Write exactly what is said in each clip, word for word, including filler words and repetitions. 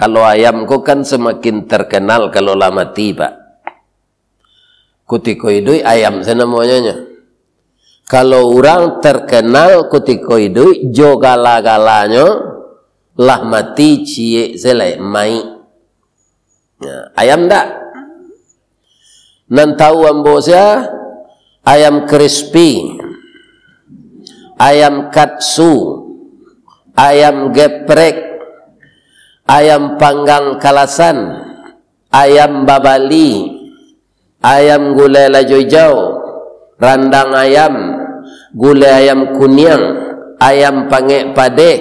Kalau ayam ko kan samakin terkenal kalau lah mati, Pak. Kutiko iduik, ayam se namonyo nyo. Kalau urang terkenal kutiko iduik, jo gala-galanyo, lah mati ciek se lai, maik. Ya, ayam ndak? Nan tahu ambo sia, ayam crispy, ayam katsu, ayam geprek, ayam panggang kalasan, ayam babali, ayam gulai lajo ijau, randang ayam, gulai ayam kuniang, ayam pangek padeh,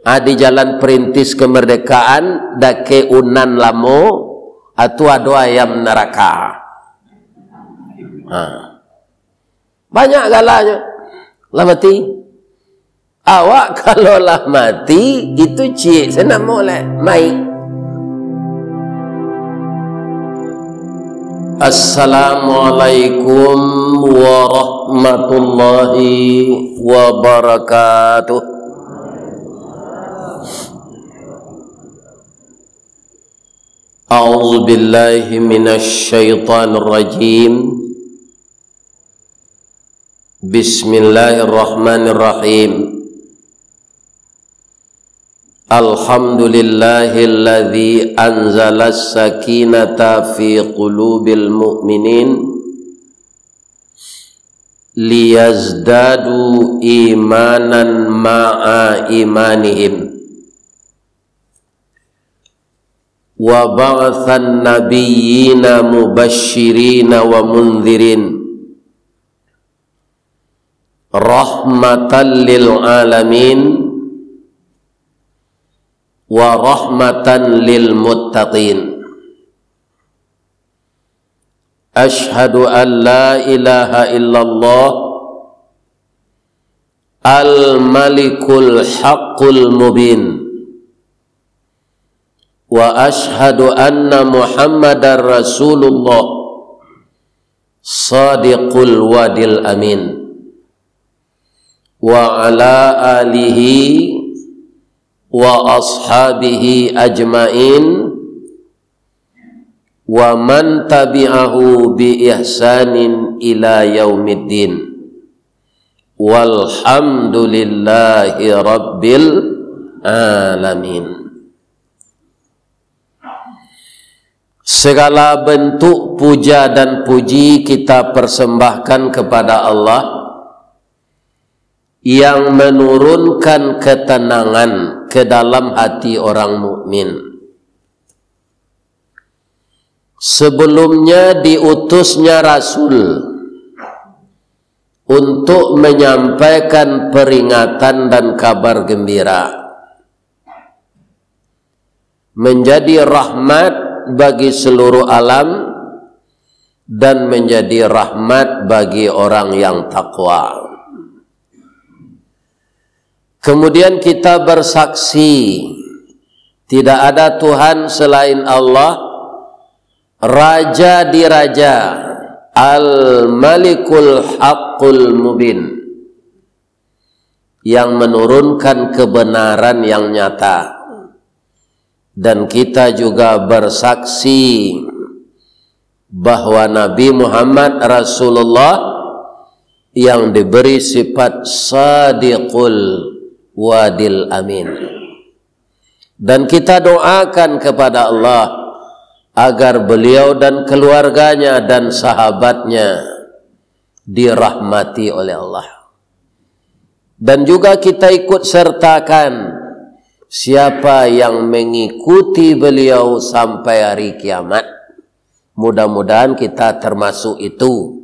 ah, di Jalan Perintis Kemerdekaan, dakek Unan Lamo, ah, tu ado ayam naraka. Ha. Banyak galanyo. Lah mati. Awak kalau lah mati, itu ciek se namo lai, maik. Assalamualaikum warahmatullahi wabarakatuh. A'udzubillahi minasyaitonirrajim. Bismillahirrahmanirrahim. Alhamdulillahilladzi anzalas sakinata fi qulubil mu'minin liyazdadu imanan ma'a imanihim. Wa ba'atsan nabiyyina mubasysyirina wa mundzirin, rahmatan lil alamin, wa rahmatan lil muttaqin. Asyhadu an la ilaha illallah al-malikul haqqul mubin. Wa asyhadu anna Muhammadar Rasulullah sadiqul wadil amin. Wa ala alihi wa ashabihi ajmain, wa man tabi'ahu bi ihsanin ila yaumiddin. Walhamdulillahi rabbil alamin. Segala bentuk puja dan puji kita persembahkan kepada Allah yang menurunkan ketenangan ke dalam hati orang mukmin. Sebelumnya diutusnya Rasul untuk menyampaikan peringatan dan kabar gembira, menjadi rahmat bagi seluruh alam, dan menjadi rahmat bagi orang yang takwa. Kemudian kita bersaksi, tidak ada Tuhan selain Allah, Raja di raja, Al-Malikul Haqqul Mubin, yang menurunkan kebenaran yang nyata. Dan kita juga bersaksi bahwa Nabi Muhammad Rasulullah yang diberi sifat Sadiqul Wadil Amin. Dan kita doakan kepada Allah agar beliau dan keluarganya dan sahabatnya dirahmati oleh Allah. Dan juga kita ikut sertakan siapa yang mengikuti beliau sampai hari kiamat. Mudah-mudahan kita termasuk itu.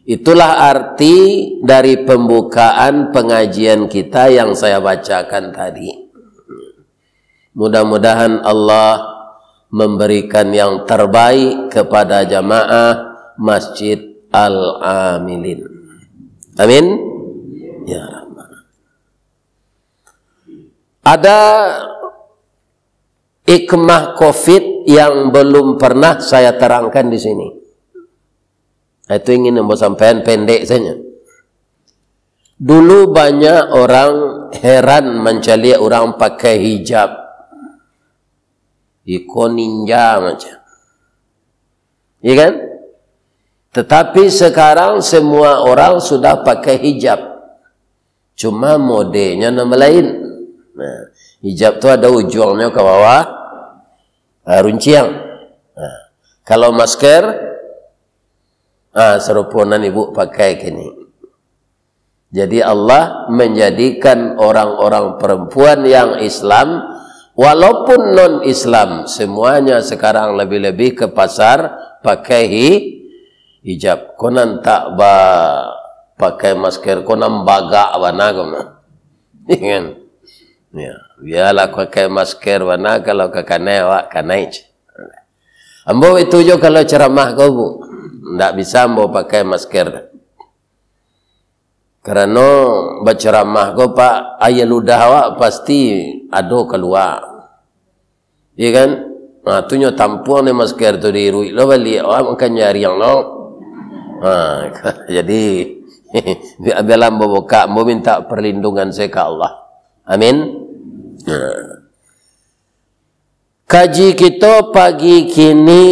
Itulah arti dari pembukaan pengajian kita yang saya bacakan tadi. Mudah-mudahan Allah memberikan yang terbaik kepada jamaah Masjid Al-Amilin. Amin. Ya Rahman. Ada hikmah covid yang belum pernah saya terangkan di sini. Itu ingin ambo sampaikan pendek saja. Dulu banyak orang heran mancaliak urang pakai hijab. Iko ninja macam. Iya kan? Tetapi sekarang semua orang sudah pakai hijab. Cuma modelnya nama lain. Nah, hijab tu ada ujungnya ke bawah, ah, runciang. Nah, kalau masker, ah, sarupo nan ibu pakai kini. Jadi Allah menjadikan orang-orang perempuan yang Islam, walaupun non-Islam, semuanya sekarang lebih-lebih ke pasar pakai hi-, hijab. Ko nan tak ba-, pakai masker, ko nan bagak bana ko mah. Kan? Ya, biarlah pakai masker bana, kalau ka kanai awak kanai je. Ambo itu jo kalau ceramah ko, Bu. Ndak bisa ambo pakai masker. Karano baceramah ko, Pak, aia ludah awak pasti ado kalua. Iya kan? Nah, tu nyo tampuang dek masker tu, diiruik lo baliak, awak makan jariang lo. Ha, jadi, biar, biarlah ambo bukak, ambo minta perlindungan saya ka Allah. Amin. Nah. Kaji kito pagi kini,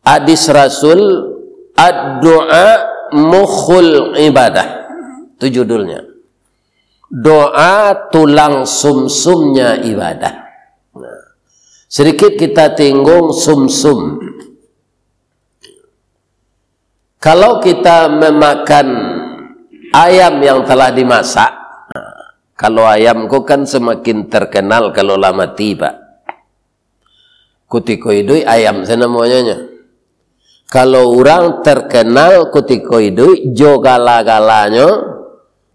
hadis Rasul, "Ad-du'a mukhul ibadah." Itu judulnya. Doa tulang sumsumnya ibadah. Nah, sedikit kita tinggung sumsum. Kalau kita memakan ayam yang telah dimasak, nah, kalau ayam ko kan semakin terkenal kalau lah mati, Pak. Kutiko iduik ayam se namonyo nyo. Kalau urang terkenal kutiko iduik, jo gala-galanyo,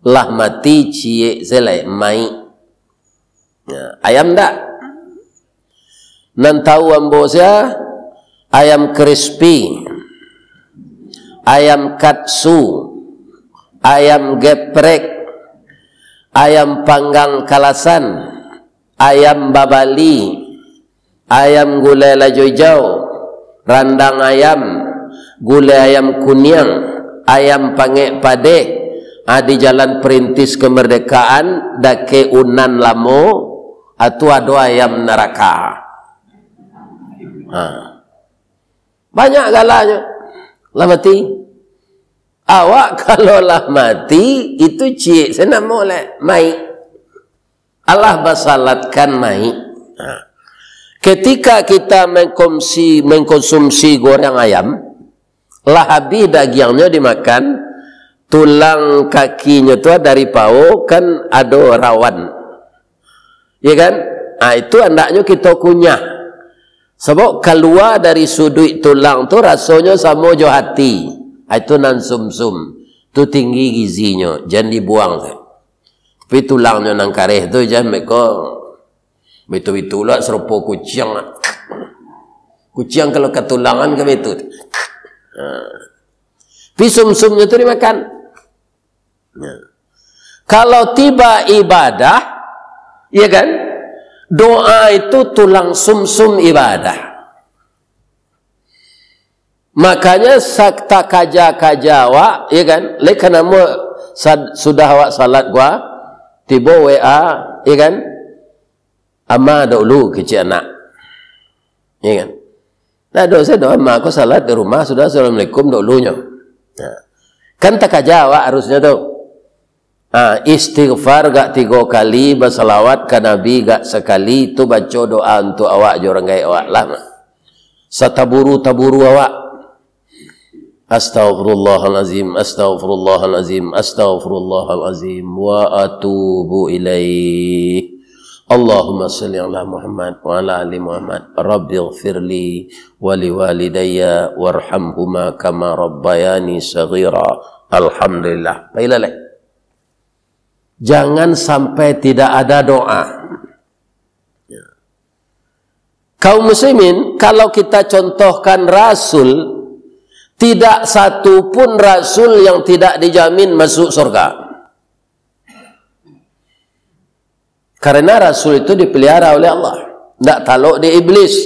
lah mati ciek se lai, maik. Ya, ayam ndak? Nan tahu ambo sia, ayam crispy, ayam katsu, ayam geprek, ayam panggang kalasan, ayam babali, ayam gulai lajo ijau, randang ayam, gulai ayam kuniang, ayam pangek padeh, ah, di Jalan Perintis Kemerdekaan, dakek Unan Lamo, ah, tu ado ayam naraka. Ha. Banyak galanyo. Lah mati. Awak kalau lah mati, itu ciek se namo lai, maik. Allah basalatkan maik. Nah, ketika kita mengkonsumsi, mengkonsumsi goreng ayam, lah habih dagiangnyo dimakan, tulang kakinyo tu dari pawo kan ado rawan. Ya kan? Ah, itu andaknyo kito kunyah. Sabab kalua dari suduik tulang tu rasonyo samo jo hati. Ah, itu nan sumsum. Tu tinggi gizinyo, jan dibuang se. Tapi tulangnyo nan kareh tu jan beko, bitu-bitu lah, sarupo kuciang lah. Kuciang kalau katulangan kan bitu. Ha. Tapi sumsumnyo tu dimakan. Ya. Kalau tiba ibadah, ya kan? Doa itu tulang sumsum ibadah. Makanya, sak-, takaja-kaja awak, ya kan? Lek ka namo sad-, sudah awak salat gua, tibo W A, ya kan? "Ama, dahulu kecil anak." Ya kan? Nah, doa saya doa, "Ama, aku salat di rumah, sudah, assalamualaikum dahulunyo." Nah, kan takaja awak harusnya tu. Ah, istighfar gak tigo kali, basalawat ka Nabi gak sakali, tu baco doa untuk awak jo urang gaek awak lah. Sataburu-taburu awak. Astaghfirullahalazim, astaghfirullahalazim, astaghfirullahalazim, wa atubu ilaih. Allahumma salli ala Muhammad wa ala ali Muhammad. Rabbighfirli wa liwalidayya warhamhuma kama rabbayani saghira. Alhamdulillah. Pailah lai. Jangan sampai tidak ada doa. Ya. Kaum muslimin, kalau kita contohkan rasul, tidak satu pun rasul yang tidak dijamin masuk surga. Karena rasul itu dipelihara oleh Allah. Ndak talok di iblis.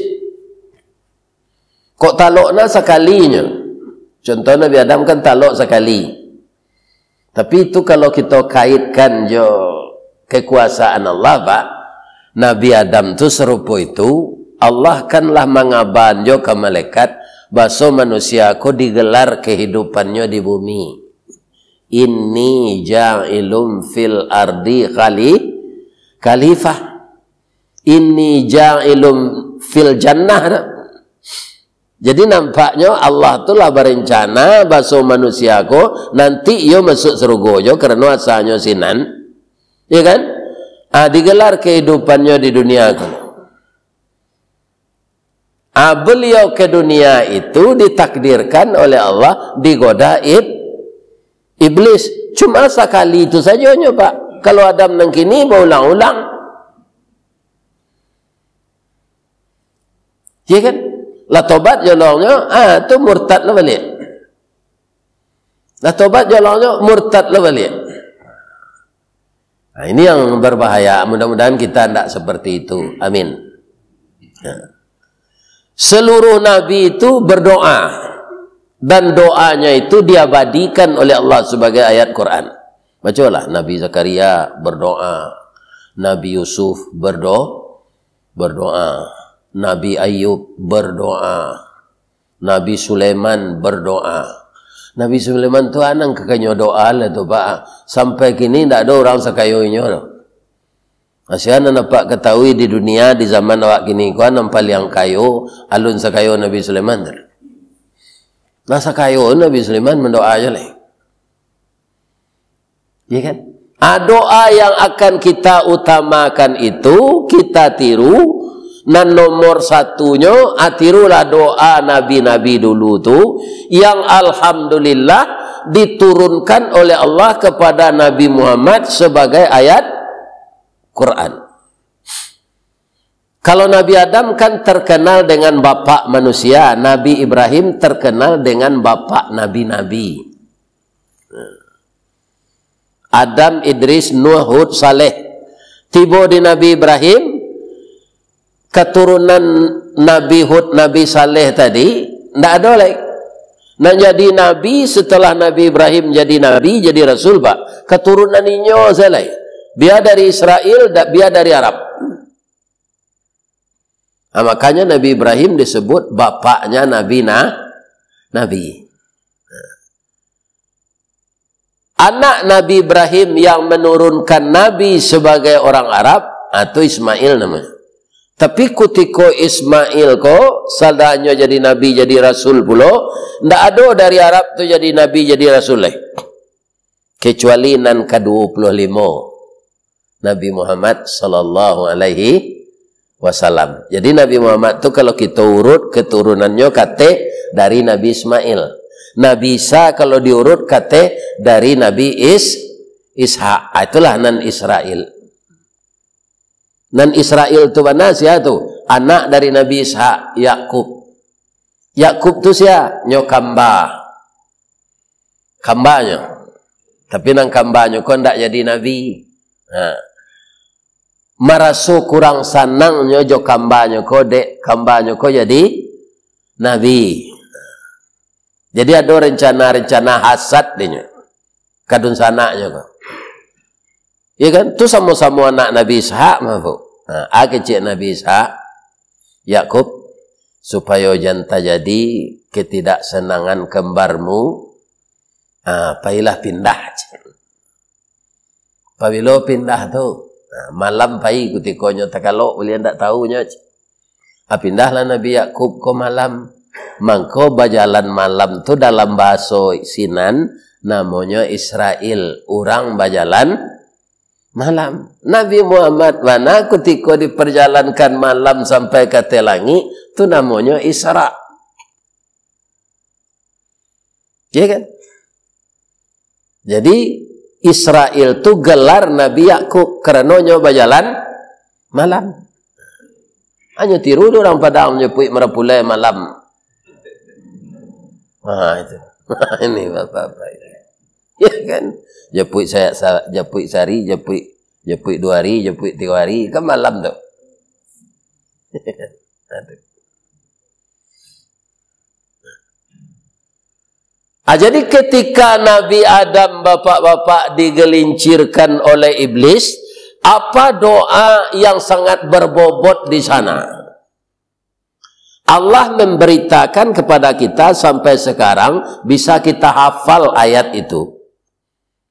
Kok talok na sakalinyo. Contoh Nabi Adam kan talok sakali. Tapi itu kalau kita kaitkan jo kekuasaan Allah, Pak, Nabi Adam tu sarupo itu, Allah kan lah mangaban jo ka malaikat, baso manusia ko digelar kahidupannyo di bumi. "Inni ja'ilun fil ardi khali-, khalifah. Inni ja'ilun fil jannah." Jadi, nampaknyo Allah tu lah barencana baso manusia ko nanti iyo masuak sarugo jo karano asalnyo sinan. Ya kan? Ah, digelar kahidupannyo di dunia ko. Ah, beliau ke dunia itu ditakdirkan oleh Allah digoda ib-, iblis. Cuma sakali itu sajonyo, Pak. Kalau Adam nan kini baulang-ulang. Ya kan? Lah tobat jolongnyo, ah, tu murtad lah baliak. Lah tobat jolongnyo, murtad lah baliak. Nah, ini yang berbahaya. Mudah-mudahan kita ndak seperti itu. Amin. Ya. Seluruh nabi itu berdoa, dan doanya itu diabadikan oleh Allah sebagai ayat Quran. Bacalah, Nabi Zakaria berdoa, Nabi Yusuf berdo-, berdoa, Nabi Ayub berdoa, Nabi Sulaiman berdoa. Nabi Sulaiman tu anang kakanyo doa lah tu, Pak. Sampai kini ndak ado urang sakayo inyo tu. Sia nan dapat katahui di dunia di zaman awak kini ko, nan paliang kayo, alun sakayo Nabi Sulaiman tu. Nah, sakayo Nabi Sulaiman mandoa ajo lai. Ya kan? Ah, doa yang akan kita utamakan itu, kita tiru. Nan nomor satunyo, ah, tirulah doa nabi-nabi dulu tu, yang alhamdulillah diturunkan oleh Allah kepada Nabi Muhammad sebagai ayat Quran. Kalau Nabi Adam kan terkenal dengan bapak manusia, Nabi Ibrahim terkenal dengan bapak nabi-nabi. Adam, Idris, Nuh, Hud, Saleh. Tibo di Nabi Ibrahim, keturunan Nabi Hud, Nabi Saleh tadi, ndak ado lai. Nan jadi nabi setelah Nabi Ibrahim jadi nabi, jadi rasul, Pak, keturunan inyo sajo lai. Bia dari Israel, dak bia dari Arab. Nah, makanya Nabi Ibrahim disebut bapaknya Nabi na-, Nabi. Anak Nabi Ibrahim yang menurunkan Nabi sebagai orang Arab, ah, tu Ismail namanya. Tapi kutiko Ismail ko, sadanyo jadi nabi, jadi rasul pulo, ndak ado dari Arab tu jadi nabi, jadi rasul lai. Kecuali nan ka duo puluah limo, Nabi Muhammad sallallahu alaihi wasallam. Jadi, Nabi Muhammad tu kalau kito urut keturunannyo kateh dari Nabi Ismail. Nabi Isa kalau diurut kateh dari Nabi Is-, Ishak. Ah, itulah nan Israel. Nan Israel tu bana sia tu? Anak dari Nabi Ishak, Yakub. Yakub tu sia? Nyo kamba. Kambanyo. Tapi nan kambanyo ko ndak jadi nabi. Ha. Maraso kurang sanangnyo jo kambanyo ko, dek kambanyo ko jadi nabi. Jadi ado rencana-rencana hasad dinyo ka dunsanaknyo ko. Iya kan? Tu samo-samo anak Nabi Ishak mah, Bu. Nah, a kecek Nabi Ishak, Yakub, supayo jan tajadi ketidaksenangan kembarmu, ah, pailah pindah. Pabilo pindah tu? Nah, malam pai kutiko nyo takalok, buliah ndak tahu nyo. Ah, pindahlah Nabi Yakub ko malam. Mangko bajalan malam tu dalam bahaso sinan namonyo Israel, urang bajalan malam. Nabi Muhammad bana kutiko diperjalankan malam sampai ka ateh langik, tu namonyo Isra. Iya kan? Jadi, Israel tu gelar Nabi Yakub, karano nyo bajalan malam. Hanyo tiru tu urang Padang manyabuik marapulai malam. Ha, itu. Ini bapak-bapak ini. Ya kan? Japuik sa-, sa-, japuik sehari, japuik, japuik dua hari, japuik tiga hari, kan malam tu. Aduh. Ah, jadi ketika Nabi Adam, bapak-bapak, digelincirkan oleh iblis, Apa doa yang sangat berbobot di sana? Allah memberitakan kepada kita sampai sekarang, bisa kita hafal ayat itu.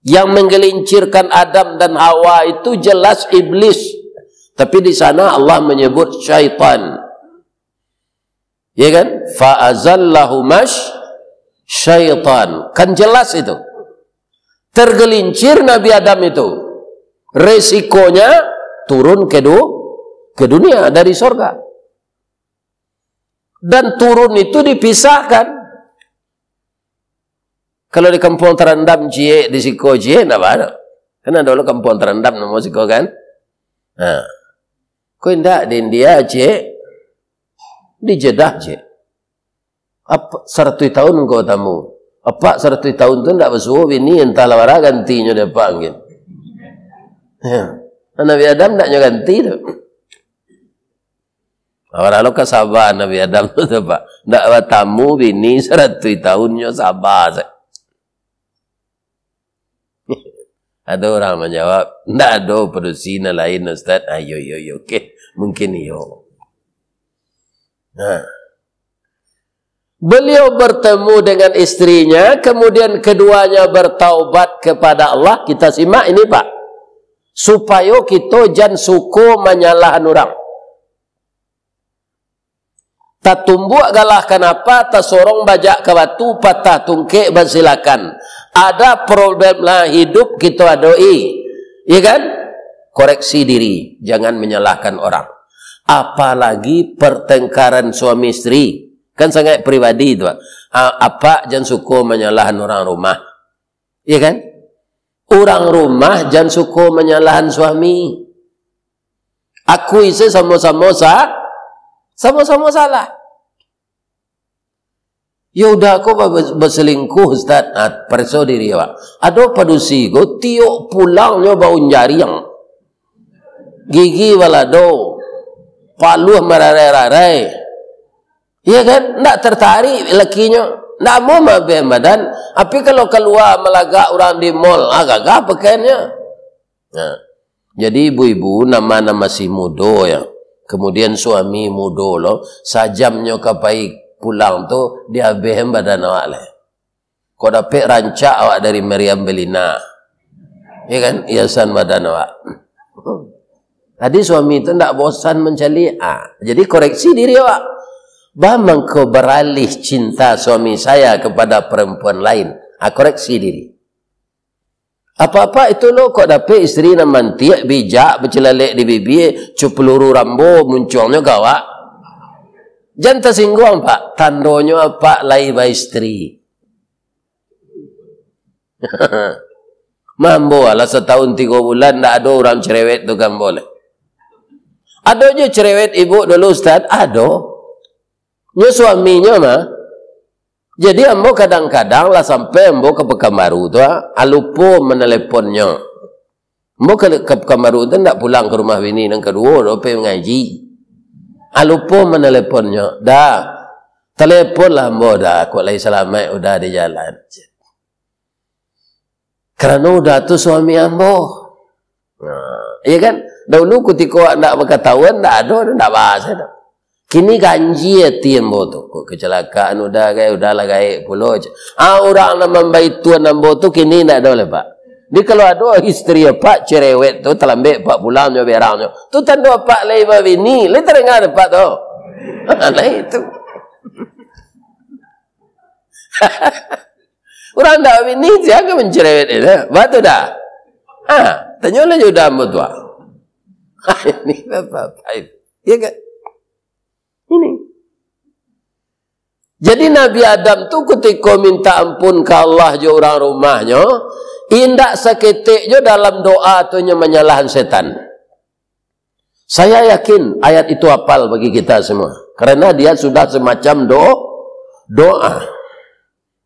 Yang menggelincirkan Adam dan Hawa itu jelas iblis. Tapi di sana Allah menyebut syaitan. Ya kan? Fa azallahuma syaitan. Kan jelas itu. Tergelincir Nabi Adam itu. Resikonya turun ke du-, ke dunia dari sorga. Dan turun itu dipisahkan. Kalau di Kampuang Terendam ciek, di siko ciek, ndak baa. Kan ado lo Kampuang Terendam namo siko kan? Nah. Ko indak di India ciek, di Jeddah ciek. Apa, saratuih tahun engkau tamu. Apak saratuih tahun tu ndak basuo bini, entahlah bara gantinyo dek apak mungkin. Ya. Nabi Adam ndak nyo ganti tu. Awak lalu ka saba Nabi Adam tu, Pak. Ndak batamu bini saratuih tahun nyo saba se. Ada orang manjawab, "Ndak ado padusi nan lain, Ustaz." Ah, iyo, iyo, iyo. Oke, mungkin iyo. Nah. Beliau bertemu dengan istrinya, kemudian keduanya bertaubat kepada Allah. Kita simak ini, Pak. Supayo kito jan suko manyalahan urang. Tatumbuak galah kanapa, tasorong bajak ka batu, patah tungkek basilakan. Ada problem lah hidup kito adoi, ya kan? Koreksi diri, jangan menyalahkan orang. Apalagi pertengkaran suami isteri. Kan sangat pribadi tu, Pak. A-, apak jan suko manyalahan urang rumah. Ya kan? Urang rumah jan suko manyalahan suami. Akui se samo-samo sa-, samo-samo salah. Ya udah, ko ba-, ba-, baselingkuh, Ustaz. Ah, pareso diri awak. Ado padusi ko, tiok pulangnyo baun jariang. Gigi balado, paluah mararai-rarai. Iya kan? Ndak tertarik lakinyo. Ndak mau mabeh badan. Tapi kalau kalua malagak urang di mall, ah, gagah pakaiannyo. Nah, jadi ibu-ibu, nan ma nan masih mudo ya, kemudian suami mudo lo, sajamnyo ka pai pulang tu, diabeh badan awak lai. Kok dapek rancak awak dari meriam belina, ya kan, hiasan badan awak. Tadi suami tu ndak bosan mancaliak. Ah, jadi koreksi diri awak. Bah mangko beralih cinta suami saya kepada perempuan lain. Ah, koreksi diri. Apa-apa itu lo, kok dapek isteri nan mantiak, bijak, bacilalek di bibia, cupeluru rambo, muncuangnyo gawak. Jan tasingguang, Pak. Tandonyo apak lai baisteri. Mambo lah satahun tigo bulan, ndak ado urang cerewet tu ka ambo lai. Ado jo cerewet ibu dulu, Ustaz? Ado. Nyo suaminyo mah. Jadi ambo kadang-kadang lah sampai ambo ka Pekanbaru tu, ah, lupo manaleponnyo. Ambo ka, ka Pekanbaru tu ndak pulang ka rumah bini nan kaduo doh, pai mangaji. Ah, lupo manaleponnyo. Dah. Taleponlah ambo dah, kok lai salamaik udah di jalan. Karano udah tu suami ambo. Nah, iya kan? Dahulu kutiko awak ndak bakatahuan, ndak ado, ndak bahas ado. Kini ganjie ati ambo tu. Kok kecelakaan udah, gai, udahlah gaek pulo. Ah, urang nan mambaituan ambo tu kini ndak ado lai, Pak. Jadi kalau ado isteri apak cerewet tu, talambek apak pulang jo berangnyo, tu tando apak lai babini, lai tadanga dek apak tu. Nah, itu. Urang ndak babini, sia ka mancerewet itu? Batua dah? Ha, tanyolah jo udah ambo tu. Ha, ini apa-apa ini. Iya kan? Ini. Jadi Nabi Adam tu kutiko minta ampun ka Allah jo urang rumahnyo, indak saketek jo dalam doa tu nyo manyalahan setan. Saya yakin ayat itu hafal bagi kita semua. Karena dia sudah semacam do-, doa.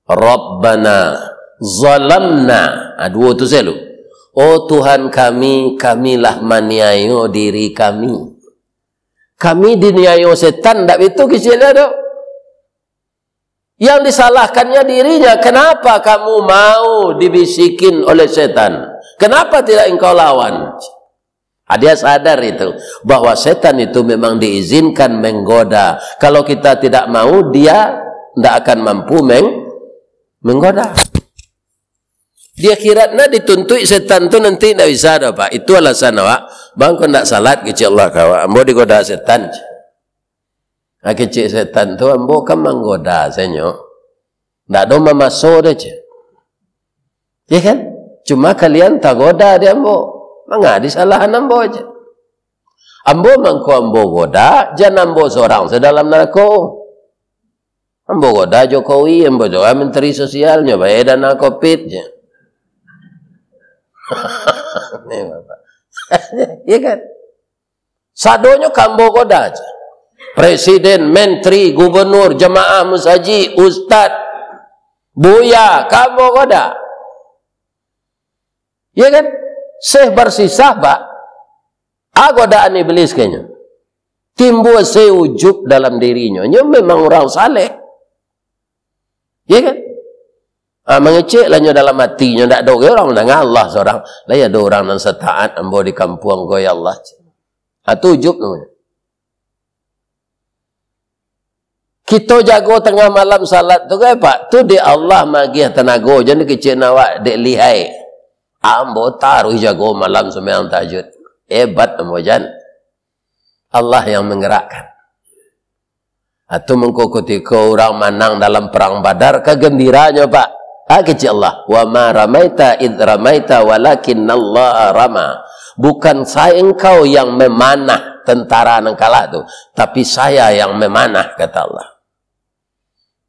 "Rabbana zalamna." Ah, duo tu selu. "Oh Tuhan kami, kami lah maniayo diri kami." Kami diniayo setan, ndak bitu kisianyo tu. Yang disalahkannya dirinya. Kenapa kamu mau dibisikin oleh setan? Kenapa tidak engkau lawan? Ah, dia sadar itu, bahwa setan itu memang diizinkan menggoda. Kalau kita tidak mau, dia ndak akan mampu meng-, menggoda. Di akhirat nah dituntuik setan tu nanti ndak bisa doh, Pak. Itu alasan awak, "Bang, kok ndak salat," kecek Allah ka awak, "ambo digoda setan." Ah, kecek setan tu, "Ambo kan manggoda sajo. Ndak ado mamaso doh," cek. Ya kan? "Cuma kalian tagoda di ambo. Manga disalahan ambo," cek. "Ambo mangko ambo goda, jan ambo sorang se dalam narako. Ambo goda Jokowi, ambo goda Menteri Sosial, nyo bayar dana covid," cek. Ni, Bapak. Ya kan? Sadonyo ka ambo goda, cek. Presiden, menteri, gubernur, jamaah musajik, ustad, buya, ka ambo goda. Ya kan? Syekh Barsisah, Pak. Ah, godaan iblis kanyo. Timbua se ujub dalam dirinyo. Nyo memang urang saleh. Ya kan? Ah, mangecek lah nyo dalam atinyo, ndak ado urang mandanga, Allah sorang. Lai ado urang nan sataat ambo di kampuang ko, ya Allah. Ah, tu ujub namonyo. Kito jago tangah malam salat tu kan, Pak, tu dek Allah magiah tanago, jan dikecek awak dek lihai. Ambo taruih jago malam sumbayang tahajud. Hebat ambo, jan. Allah yang menggerakkan. Atau mangko kutiko urang manang dalam perang Badar, ka gambiranyo, Pak. Ah, kecek Allah, "Wa ma ramaita id ramaita walakinnallaha rama." Bukan sa-, engkau yang memanah tentara nan kalah tu, tapi saya yang memanah, kata Allah.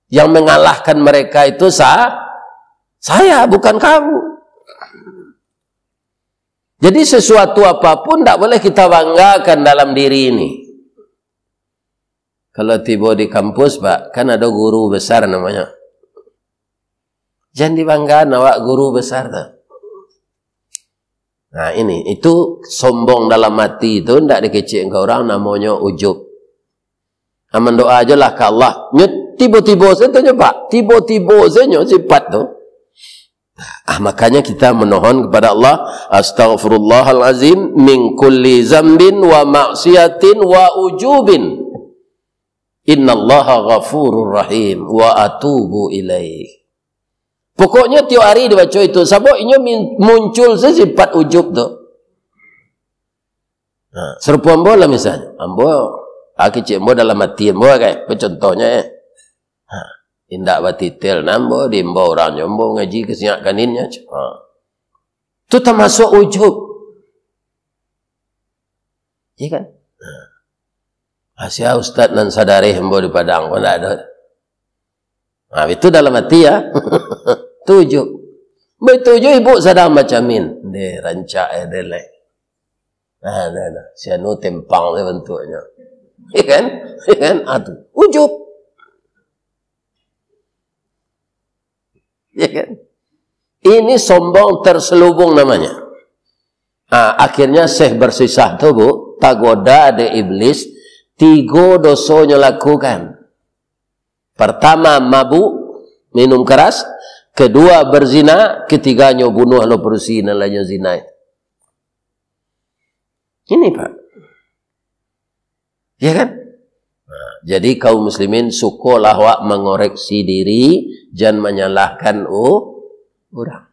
Yang mengalahkan mereka itu sa-, saya, bukan kamu. Jadi sesuatu apapun ndak boleh kita banggakan dalam diri ini. Kalau tibo di kampus, Pak, kan ado guru besar namonyo. Jan dibanggaan awak guru besar tu. Nah, ini, itu sombong dalam ati tu, ndak dikecek ka urang, namonyo ujub. Ah, mandoa ajolah ka Allah. Nyo tibo-tibo sajo nyo, Pak. Tibo-tibo sajo nyo sifat tu. Ah, makanya kita memohon kepada Allah, "Astaghfirullahalazim min kulli zambin wa maksiatin wa ujubin. Innallaha ghafurur rahim wa atubu ilaih." Pokoknyo tiok ari dibaco itu, sabab inyo min-, muncul se sifat ujub tu. Ha, sarupo ambo lah misalnyo. Ambo, ah, kecek ambo dalam ati ambo, kan. Bacontohnyo, eh. Ha, indak batitel nah ambo, diimbau urang jo ambo ngaji ka Siak Kanin nyo. Ha. Tu tamasuak ujub. Iya kan? Ha. Ah, sia ustad nan sadareh ambo di Padang ko ndak ado. Ha, itu dalam ati, ya. Tu ujub. Baitu juo ibu sadang bacamin. Deh, rancak, eh, deh, leh. Nah, nah, nah. Si anu tempang se bantuaknyo. Iya kan? Iya kan? Ah, tu. Ujub. Iya kan? Ini sombong terselubung namanya. Ah, akhirnya Syekh Barsisah tu, Bu, tagoda dek iblis, tigo dosonyo lakukan. Pertama, mabuk, minum keras. Kedua, berzina. Ketiganyo, bunuah lo padusi nan lah nyo zina. Ini, Pak. Ya kan? Nah, jadi kaum muslimin, sukolah awak mangoreksi diri, jan manyalahkan u-, urang.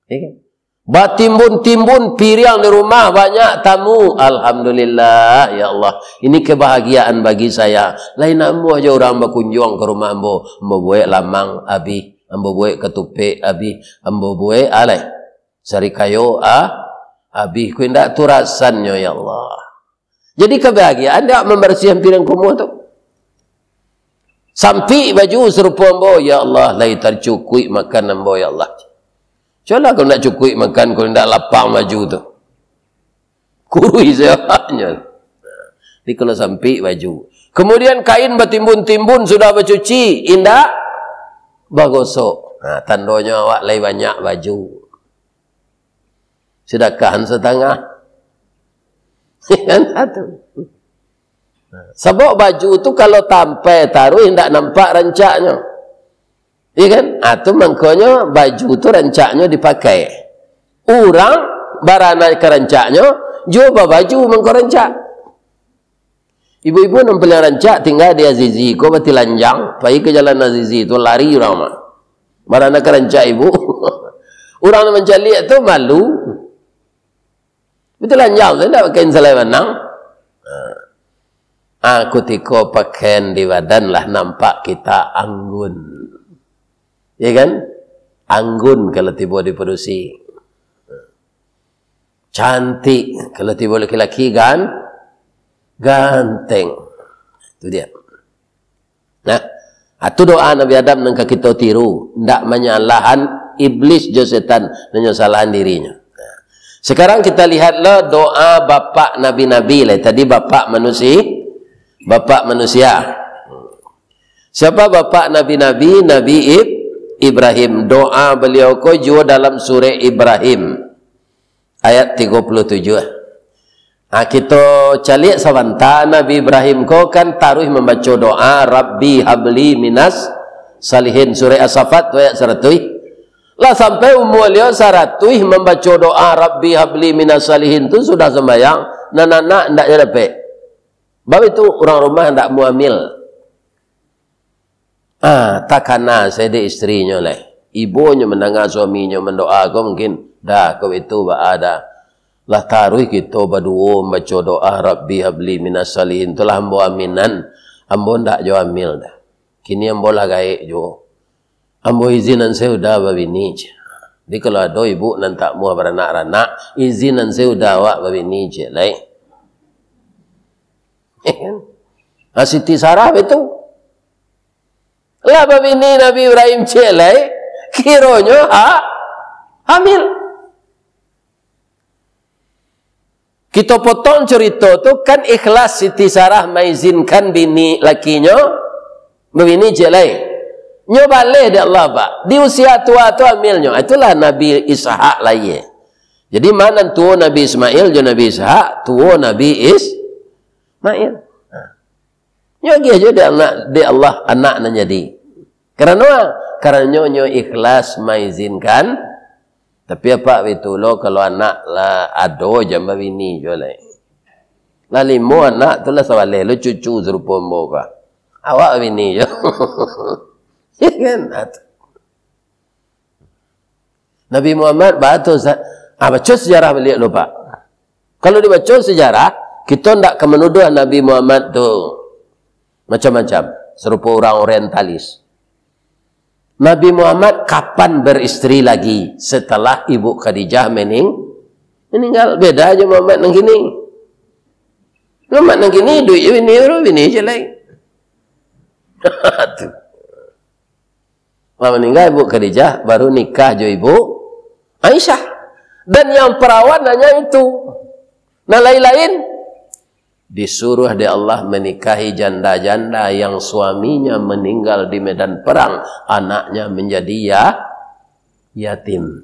Ya kan? Batimbun-timbun piriang di rumah, banyak tamu. Alhamdulillah, ya Allah. Ini kebahagiaan bagi saya. Lain ambo aja urang bakunjuang ka rumah ambo. Ambo buek lamang abih, ambo buek katupek abih, ambo buek alai sarikayo, ah, abih. Ko indak tu rasannyo, ya Allah. Jadi kebahagiaan dak mambarasiahan piriang kumuah tu. Sampik baju sarupo ambo, ya Allah, lai tacukuik makan ambo, ya Allah. Cubolah kalau ndak cukuik makan, kalau ndak lapang baju tu. Kuruih sabanyo. Jadi kalau sampik baju. Kemudian kain batimbun-timbun sudah bacuci, indak bagosok. Nah, tandonyo awak lai banyak baju. Sedekahan setengah. Kan satu. Sabab baju tu kalau tampai taruih indak nampak rancaknyo. Iya kan? Ah, tu mangkonyo baju tu rancaknyo dipakai. Urang Bara nan ka rancaknyo, juo babaju mangko rancak. Ibu-ibu nan paliang rancak tingga di Azizi ko, batilanjang, pai ka jalan Azizi tu, lari urang mah. Bara nan ka rancak ibu. Urang nan mancaliak tu malu. Batilanjang tu, indak pakai salai banang. Ha. Ah, kutiko pakaian di badan lah nampak kita anggun. Ya kan? Anggun kalau tibo di padusi. Cantik kalau tibo laki-laki, gan-, ganteng. Itu dia. Nah, atu doa Nabi Adam nan ka kito tiru, ndak manyalahan iblis jo setan, nan nyo salahan dirinyo. Nah, sekarang kita lihatlah doa bapak nabi-nabi lah. Tadi bapak manusia, bapak manusia. Siapa bapak nabi-nabi? Nabi Ib-, Ibrahim. Doa beliau ko juo dalam surah Ibrahim, ayat tigo puluh tujuh. Ha, kito caliak sabanta, Nabi Ibrahim ko kan taruih mambaco doa, "Rabbi habli minas salihin," surah As-Saffat tu ayat saratuih. Lah sampai umua liau saratuih mambaco doa, "Rabbi habli minas salihin" tu sudah sambayang, nan anak ndak jo dapek. Bab itu urang rumah ndak mau hamil. Ah, takana sajo dek istrinyo lai. Ibonyo mandanga suaminyo mandoa ko mungkin, dah, kok itu baa dah. Lah taruih kito baduo mambaco doa, "Rabbi habli minas salihin," tu lah ambo aminan. Ambo ndak jo hamil dah. Kini ambo lah gaek juo. Ambo izinan sajo udah babini, cek. Jadi kalau ado ibu nan tak muah baranak-ranak, izinan sajo udah awak babini, cek lai. Ha, Siti Sarah baitu. Lah babini Nabi Ibrahim ciek lai, kironyo ha-, hamil. Kito potong curito tu, kan ikhlas Siti Sarah maizinkan bini lakinyo babini ciek lai. Nyo baleh dek Allah, Pak. Di usia tua tu hamilnyo. Itulah Nabi Ishak lahia. Jadi, ma nan tuo Nabi Ismail jo Nabi Ishak, tuo Nabi Ismail. Nyo agiah juo dek anak, dek Allah anak nan jadi. Karano, karano nyo ikhlas maizinkan. Tapi apak baitu lo, kalau anak lah ado, jan babini juo lai. Lah limo anak tu lah sabaleh lo cucu sarupo ambo ka. Awak babini juo. Ya kan? Nabi Muhammad baa tu, Ustaz? Ah, baco sejarah baliak lo, Pak. Kalau dibaco sejarah, kito ndak ka manuduah Nabi Muhammad tu macam-macam, sarupo urang orientalis. Nabi Muhammad kapan beristri lagi setelah Ibu Khadijah mening-, meninggal? Beda jo Muhammad nan kini. Muhammad nan kini iduik jo bini, baru bini ciek lai. Tu. Lah maninggal Ibu Khadijah, baru nikah jo Ibu Aisyah. Dan yang perawan hanya itu. Nan lain-lain disuruh dek Allah menikahi janda-janda yang suaminya meninggal di medan perang, anaknya menjadi ya-, yatim.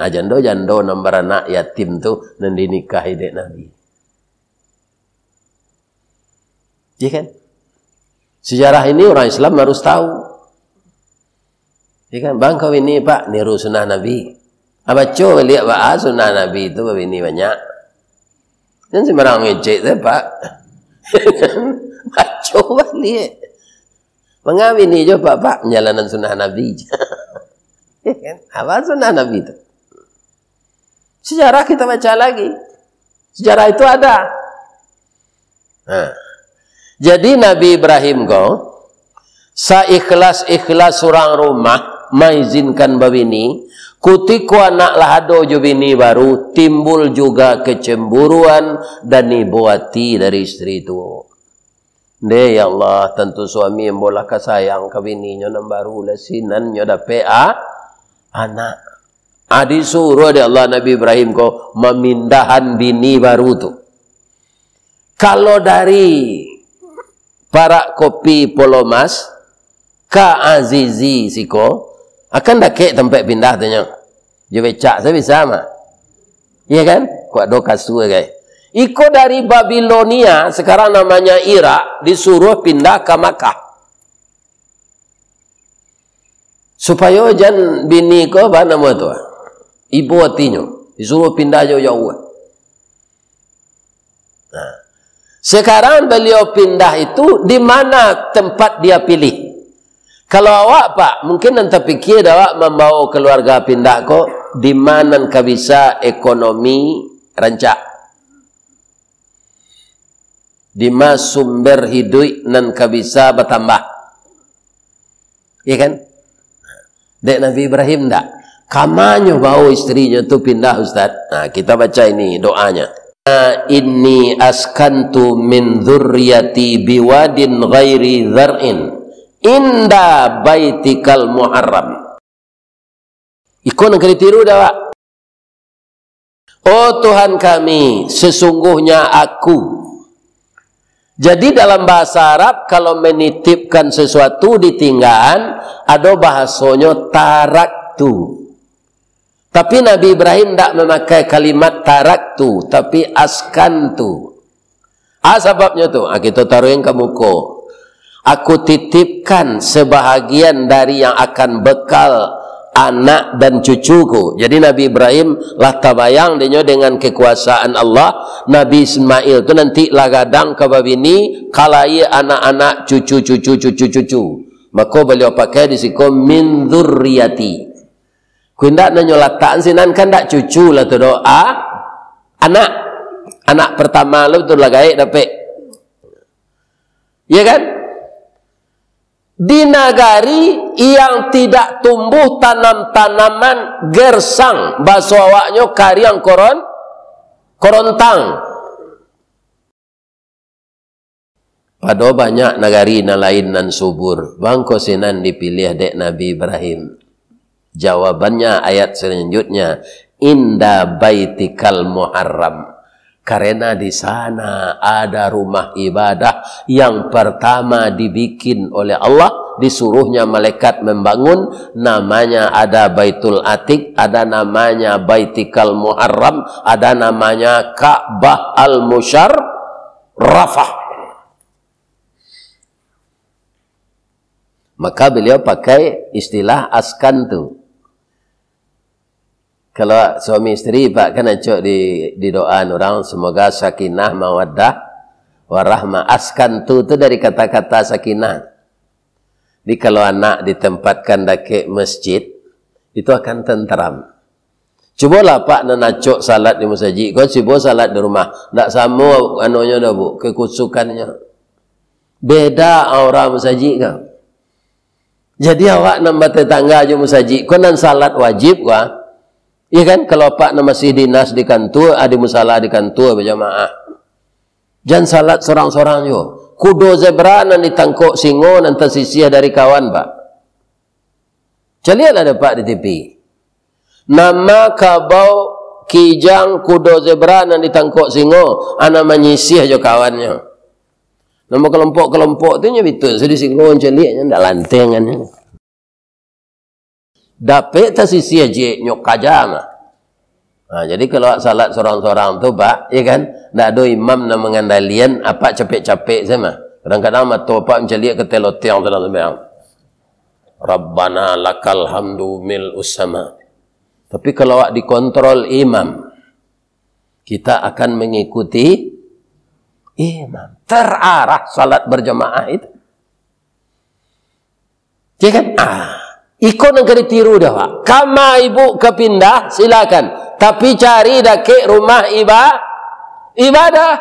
Nah, jando-jando nan baranak yatim tu nan dinikahi dek Nabi. Iya kan? Sejarah ini orang Islam harus tahu. Iya kan? Bang, kawin ni, Pak, niru sunnah Nabi. Ah, baco baliak baa sunnah Nabi tu babini banyak. Jan sembarang ngecek sajo, Pak. Baco baliak. Manga bini jo, Pak, Pak, manjalanan sunnah Nabi. Iya kan? Apa sunnah Nabi tu? Sejarah kita baca lagi. Sejarah itu ada. Nah. Jadi Nabi Ibrahim ko, saikhlas-ikhlas surang rumah maizinkan babini, kutiko anak lah ado jo bini baru, timbul juga kecemburuan dan ibo ati dari istri tu. Ndeh, ya Allah, tantu suami ambo lah ka sayang ka bininyo nan baru, lah sinan nyo dapek a-, anak. Ah, disuruah dek Allah Nabi Ibrahim ko mamindahan bini baru tu. Kalau dari Parak Kopi Polomas ka Azizi siko, akan dakek tampek pindah tu nyo. Jo becak sajo bisa mah. Iya kan? Kok ado kasua, gai. Iko dari Babilonia, sekarang namanya Irak, disuruh pindah ka Makkah. Supayo jan bini ko, apa namo tu, ibo atinyo. Disuruh pindah jauh-jauh. Nah, sekarang beliau pindah itu, di mana tempat dia pilih? Kalau awak, Pak, mungkin nan tapikia dek awak mambawa keluarga pindah ko, di ma nan ka bisa ekonomi rancak? Di ma sumber hiduik nan ka bisa batambah? Iya kan? Dek Nabi Ibrahim ndak? Ka ma nyo bawa isterinyo tu pindah, Ustaz? Nah, kita baca ini doanya. "Inni askantu min dzurriyyati biwadin ghairi dzar'in inda baitikal muharram." Iko nan ka ditiru dek awak. "Oh Tuhan kami, sesungguhnya aku." Jadi dalam bahasa Arab, kalau menitipkan sesuatu ditinggaan, ado bahasonyo taraktu. Tapi Nabi Ibrahim ndak mamakai kalimat taraktu, tapi askantu. Ah, sababnyo tu, ah, kito taruihan ka muko. "Aku titipkan sebahagian dari yang akan bekal anak dan cucuku." Jadi Nabi Ibrahim lah tabayang dinyo dengan kekuasaan Allah, Nabi Ismail tu nanti lah gadang ka babini, ka lahia anak-anak, cucu-cucu, cucu-cucu. Mako baliau pakai di siko min dzurriyyati. Ku indak nanyo latakan sinan kan ndak cucu lah tu doh, ah? Anak. Anak pertama lo tu lah gaek dapek. Ya kan? Di nagari yang tidak tumbuh tanam-tanaman gersang, baso awaknyo kariang koron-, korontang. Pado banyak nagari nan lain nan subur, mangko sinan dipiliah dek Nabi Ibrahim. Jawabannya ayat selanjutnya, "Inda baitikal muharram." Karena di sana ada rumah ibadah yang pertama dibikin oleh Allah, disuruhnya malaikat membangun, namanya ada Baitul Atiq, ada namanya Baitikal Muharram, ada namanya Ka'bah Al-Musyarrafah. Maka beliau pakai istilah askan tu. Kalau suami isteri, Pak, kan acok di, di doa urang, semoga sakinah, mawaddah, warahmah. Askan tu, tu dari kata-kata sakinah. Jadi, kalau anak ditempatkan dakek masjid, itu akan tenteram. Cubolah, Pak, nan acok salat di masajik, kau cubo salat di rumah. Ndak samo anonyo dah, Bu, kekusukannyo. Beda aura masajik kan. Jadi, awak nan batetangga jo masajik, ko nan salat wajib, wah. Iya kan? Kalau apak nan masih dinas di kantua, ah, di musala di kantua bajamaah. Jan salat sorang-sorang juo. Kudo zebra nan ditangkok singo nan tasisiah dari kawan, Pak. Caliaklah dek Apak di T V. Nama kabau kijang kudo zebra nan ditangkok singo, a nan manyisiah jo kawannyo. Nama kalompok-kalompok tu nyo bitu, sudah singo caliak nyo ndak lanteng kan nyo. Dapek tasisiah jek nyo kaja mah. Ha, jadi kalau awak salat sorang-sorang tu, Pak, ya kan, ndak ado imam nan mangandalian, apak capek-capek sajo mah. Kadang-kadang mato apak mancaliak ka telotiang tu dalam sumbayang. Rabbana lakal hamdu mil'us sama. Tapi kalau awak dikontrol imam, kita akan mengikuti imam. Terarah salat berjamaah itu. Ya kan? Ah, iko nan ka ditiru dek awak. Kama ibu ka pindah, silakan. Tapi cari dakek rumah iba-, ibadah.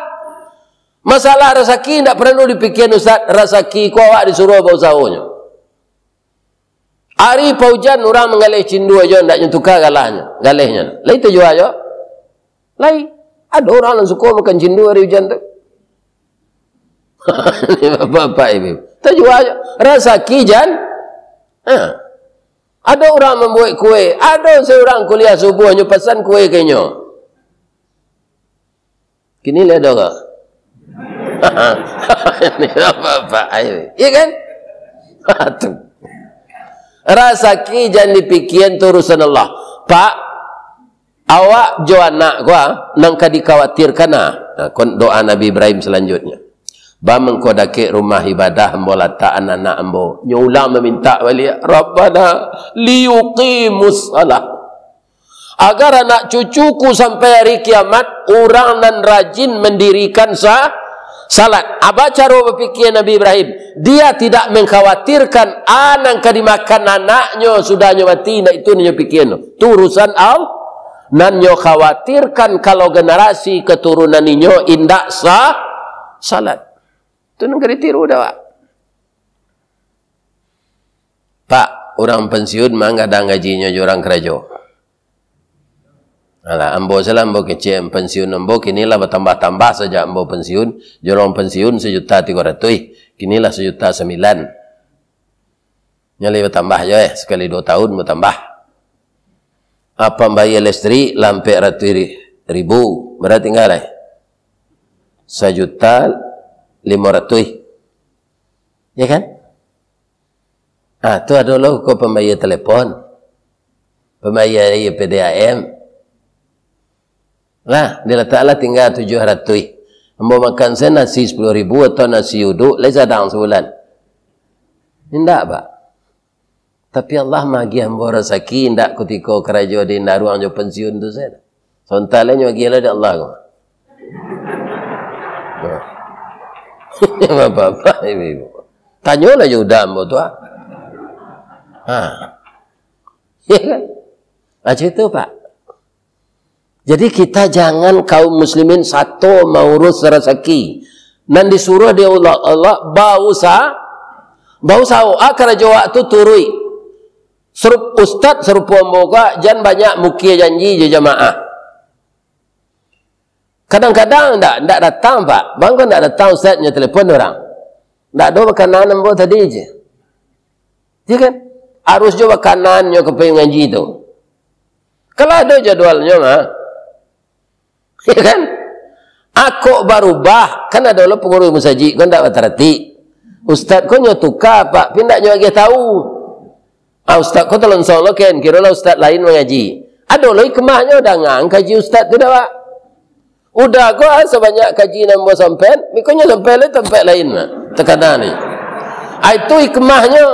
Masalah rasaki ndak paralu dipikian, Ustaz. Rasaki ko awak disuruh bausahonyo. Ari paujan urang manggaleh cindua jo, ndak nyo tuka galahnyo, galehnyo. Lai tajua jo. Lai. Ado urang nan suko makan cindua ari ujan tu. Bapak-bapak ibu. Tajua jo. Rasaki jan. Ha. Ado urang mambuek kue. Ado surang kuliah subuah nyo pasan kue ka inyo. Kini lai ado ko? Ini apa, Pak? Ayo. Iya kan? Tu. Rasaki jan dipikian, tu urusan Allah. Pak, awak jo anak ko, ah, nan ka dikhawatirkan, ah. Nah, kon doa Nabi Ibrahim selanjutnya. Ba mangko dakek rumah ibadah ambo latakan anak ambo. Nyo ulang mamintak baliak, "Rabbana liyuqimus shalah." Agar anak cucuku sampai hari kiamat, urang nan rajin mandirikan sa-, salat. Apa caro bapikia Nabi Ibrahim? Dia tidak mengkhawatirkan, a, nan ka dimakan anaknyo sudah nyo mati, indak itu nan nyo pikia. Tu urusan Al-, nan nyo khawatirkan kalau generasi keturunan inyo indak sa-, salat. Tu nan ka ditiru dek awak. Pak, urang pensiun manggadang gajinyo jo urang karajo. Alah, ambo salah, ambo kecek pensiun ambo, kini lah batambah-tambah sajak ambo pensiun, jo urang pensiun sajuta tigo ratuih, kini lah sajuta sambilan. Nyo lai batambah jo, eh, sakali duo tahun batambah. Apo, bayia listrik lah ampek ratuih ri-, ribu, bara tingga lai? Sajuta limo ratuih. Ya kan? Ah, tu ado lo ko pambayia telepon, pambayia P D A M. Lah, dilatak lah tingga tujuah ratuih. Ambo makan se nasi sapuluah ribu atau nasi uduk, lai sadang sabulan. Indak, Pak. Tapi Allah magiah ambo rasaki, indak kutiko karajo di Indaruang jo pensiun tu sajo. Sontak lai nyo agiah lah dek Allah ko. Bapak-bapak, ibu-ibu. Tanyolah jo uda ambo tu, ah. Ha. Ya kan? Macam itu, Pak. Jadi, kita jangan, kaum muslimin, sato maurus rasaki. Nan disuruh dek Allah, Allah, bausa-, bausaho, ah, karajo awak tu turuik. Sarup-, ustaz sarupo ambo ko, jan banyak mukia janji jo jamaah. Kadang-kadang ndak, ndak datang, Pak. Bang ko ndak datang, ustaz, nyo telepon urang. Ndak ado makanan ambo tadi je. Ya kan? Harus jo makanan nyo ka pai ngaji tu. Kalau ado jadwalnyo mah. Ya kan? Akok barubah, kan ado lo pangurus masajik ko ndak bataratik. Ustaz ko nyo tuka, Pak, pi ndak nyo agiah tahu. Ah, ustaz ko talonsong lo ken, kiro lah ustaz lain mangaji. Ado lo hikmahnyo, dangaan kaji ustaz tu dak, Pak? Uda ko, ah, sabanyak kaji nan ambo sampaian, miko nyo sampai lai tampek lain, Pak. Takana ni. Ah, itu hikmahnyo.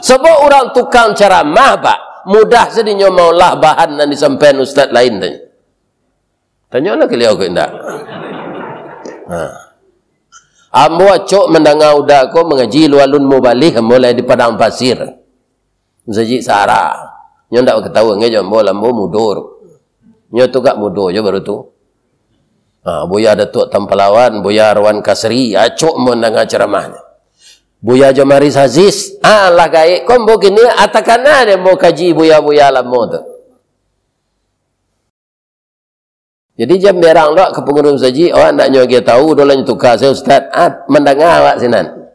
Sabab urang tukang caramah, Pak, mudah sadinyo maolah bahan nan disampaian ustaz lain tadi. Tanyolah ka baliau ko indak. Ha. Ambo acok mandanga uda ko mangaji Lualun Mubalih, ambo lai di Padang Pasir. Masajik Sahara. Nyo ndak bakatahuan jo ambo, lah ambo mudo tu. Nyo tu agak mudo jo baru tu. Ha, Buya Datuak Tampalawan, Buya Arwan Kasri, acok ambo mandanga ceramah nyo. Buya Jamaris Aziz, ah, lah gaek ko ambo kini, ah, takana dek ambo kaji buya-buya lamo tu. Jadi, jan berang lo ka pangurus masajik, awak ndak nyo agiah tahu, doh lah nyo tuka se ustaz. Ah, mandanga awak sinan.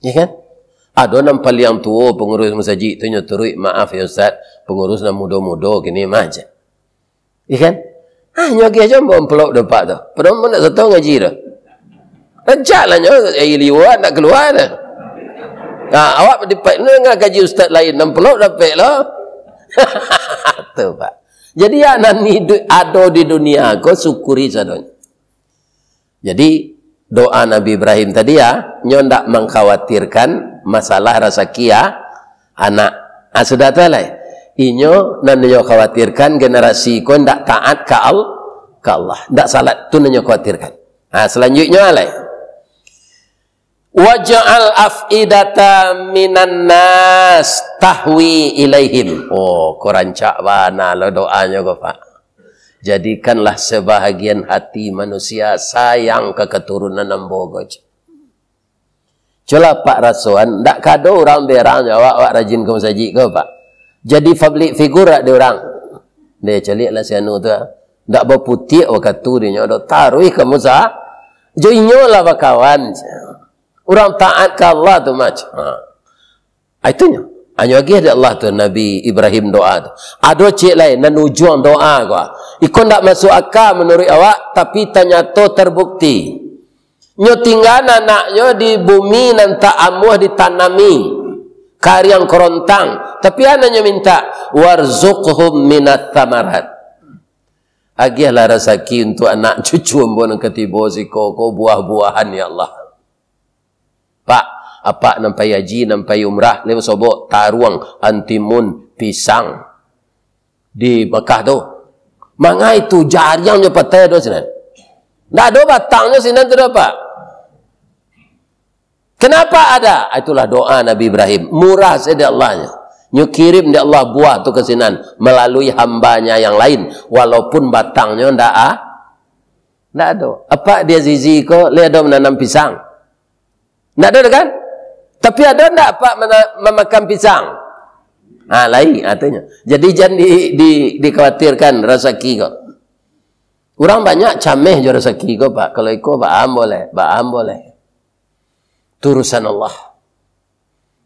Ya kan? Ado nan paliang tuo pangurus masajik tu nyo turuik, maaf ya ustaz, pangurus nan mudo-mudo kini mah, jan. Ya kan? Ah, nyo agiah jo ambo amplop dapek tu. Padahal ambo ndak sato ngaji tu. Rancak lah nyo, eh, liwat ndak kalua tu. Ha, awak di pa-, nyo danga kaji ustaz lain, amplop dapek lo. Tu, Pak. Jadi, ya, nan iduik ado di dunia ko, syukuri sadonyo. Jadi, doa Nabi Ibrahim tadi, ya, nyo ndak mangkhawatirkan masalah rasaki, ya, anak. Ah, sudah tu lai. Inyo nan nyo khawatirkan generasi ko ndak taat ka Al-, ka Allah, ndak salat, tu nan nyo khawatirkan. Ah, selanjutnyo lai. "Waj'al af'idata minan nas tahwi ilaihim." Oh, ko rancak bana lo doanyo ko, Pak. "Jadikanlah sebahagian hati manusia sayang ka katurunan ambo ko." Cubolah Pak rasoan, ndak kado urang berang jo awak, awak rajin ka masajik ko, Pak. Jadi public figure dak di urang. Deh, caliaklah si anu tu, ah. Ndak baputiak wakatu dinyo do, taruih ka musa-, jo inyo lah bakawan. Urang taat ka Allah tu, mac. Ha. Ah, itunyo. Anyo agiah dek Allah tu, Nabi Ibrahim doa tu. Ado ciek lai, nan ujuang doa ko. Iko ndak masuk aka manuruik awak, tapi tanyato terbukti. Nyo tinggaan anaknyo di bumi nan tak amuah ditanami, kariang korontang. Tapi anaknyo mintak, "Warzuqhum minas samarat." Agiahlah rasaki untuak anak cucu ambo nan ka tibo siko ko buah-buahan, ya Allah. Pak, apak nan pai haji, nan pai umrah, lai basobok, taruang, antimun, pisang di Mekah tu. Mangai tu jariangnyo patai do sinan. Ndak ado batangnyo sinan tu do, Pak. Kenapa ada? Itulah doa Nabi Ibrahim. Murah sajo dek Allah nyo. Nyo kirim dek Allah buah tu ka sinan melalui hambanya yang lain. Walaupun batangnyo ndak a-, ndak ado. Apak di Azizi ko, lai ado mananam pisang? Ndak ado kan? Tapi ado ndak apak mana-, mamakan pisang? Ha, lai, artinyo. Jadi, jan di, di, dikhawatirkan rasaki ko. Urang banyak cameh jo rasaki ko, Pak. Kalau iko, baa ambo lai, baa ambo lai. Tu urusan Allah.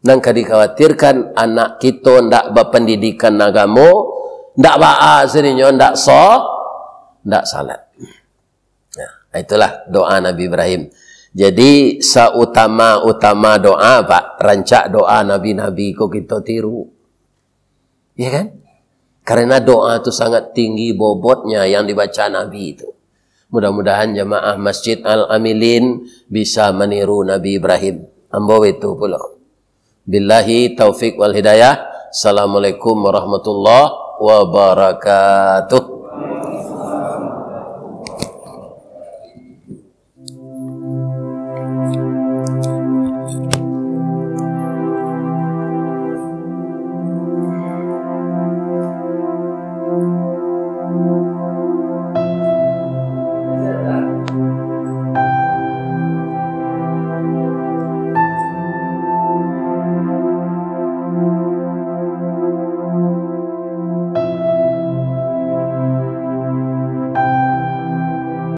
Nan ka dikhawatirkan, anak kito ndak bapandidikan agamo, ndak baa sirinyo, ndak so-, ndak salat. Nah, itulah doa Nabi Ibrahim. Jadi, sautama-utama doa, Pak, rancak doa nabi-nabi ko kito tiru. Ya kan? Karena doa tu sangat tinggi bobotnya yang dibaca Nabi itu. Mudah-mudahan jamaah Masjid Al-Amilin bisa meniru Nabi Ibrahim. Ambo itu pulo. Billahi taufik wal hidayah. Assalamualaikum warahmatullahi wabarakatuh.